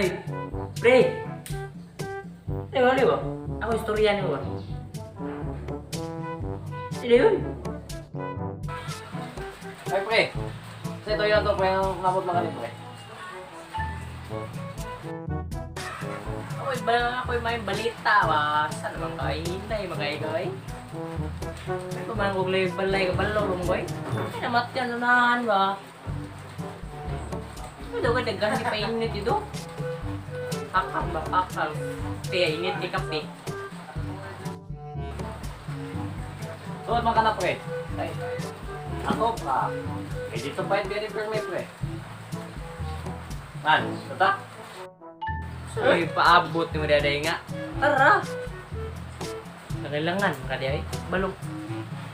Hoy, pre! Pre, wala ba? Ako istorya niyo ba? Sino yun? Ay, pre. Sa ito yun to, pre. Ang nabot lang kami, pre. Ako'y ba, ako'y may balita ba? Saan naman kayo hintay, mga ikaw eh? Ay, pamangkog lang yung balay ka balaw mo ba eh? Ay, namatyan na ba? Ano daw ka daghan si painit dito? Akal ba? Akal. Kaya init ni kape. Suot man ka na, pre. Ay, ako pa. Eh, dito pa yung ni pre. Man, tata? So, may paabot ni mo daday nga. Tara! Nakailangan, kaya ay. Balong.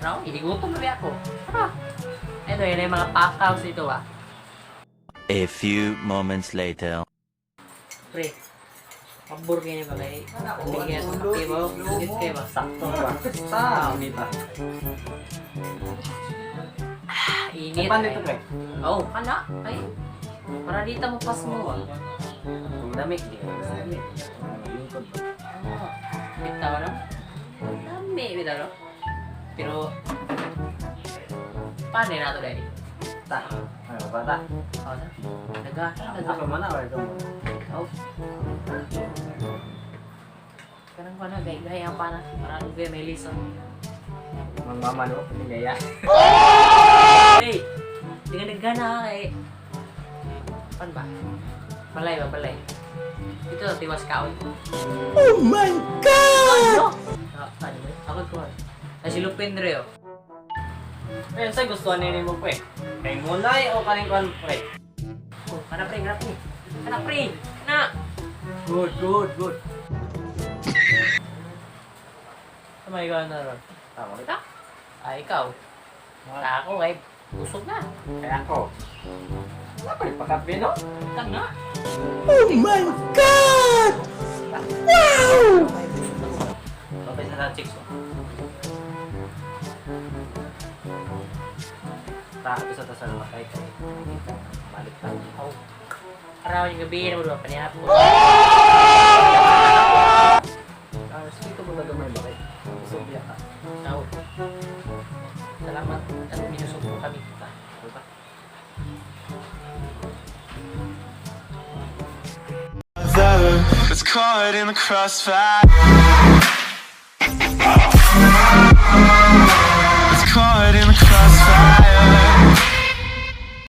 Raw, igutom na ako. Tara! Ito, yan ay mga pakaws ito ah. A few moments later. Pre, pabor kayo ba kay? Bigyan sa kape mo. Init kayo ba? Sakto ba? Sa, unita. Ah, init. Ay, dito, pre. Oo, oh, kana. Ay, para dito mo pas mo ah. Kung dami, di ka dami. Lingkod ba? Ah, bitaw no? Dami, bitaw no? Pero, paano na ito dahil? Ta. Ano ba ta? Oh, sa? Daga, daga. Ako man na, or ikaw muna? Oh. Kanang pana, gay gay ang pana. Para lugay may lison. Magmamano, pinilaya. Hey! Di ka nagana kay... Pan ba? Balay ba? Balay. Ito, tiwas kaon. Oh my God! Ano? Ah, ano ba? Ako ko. Ay, si Lupin Reo. Ayun, sa'yo gusto nini mo, pre. Kay Munay o kaning kwan, pre? Oh, kana pre, kana pre. Kana pre! Kana! Good, good, good. Tama, ikaw na ron. Tama kita? Ah, ikaw. Ah, ako ay busog na. Kaya ako. Wala pa rin pakape, no? Kang na. Oh my God! Wow! Ay, busog na ko. Kapay sa chicks, oh. Ta, ito sa tasal kay kay. Balik ta. Oh. Araw yung gabi na mo doon, panihapon. Ah, sige ko ba gamay ba kay? Busog biya ka. Tao. Salamat at minusog mo kami. Ta, ano ba? It's caught in the crossfire.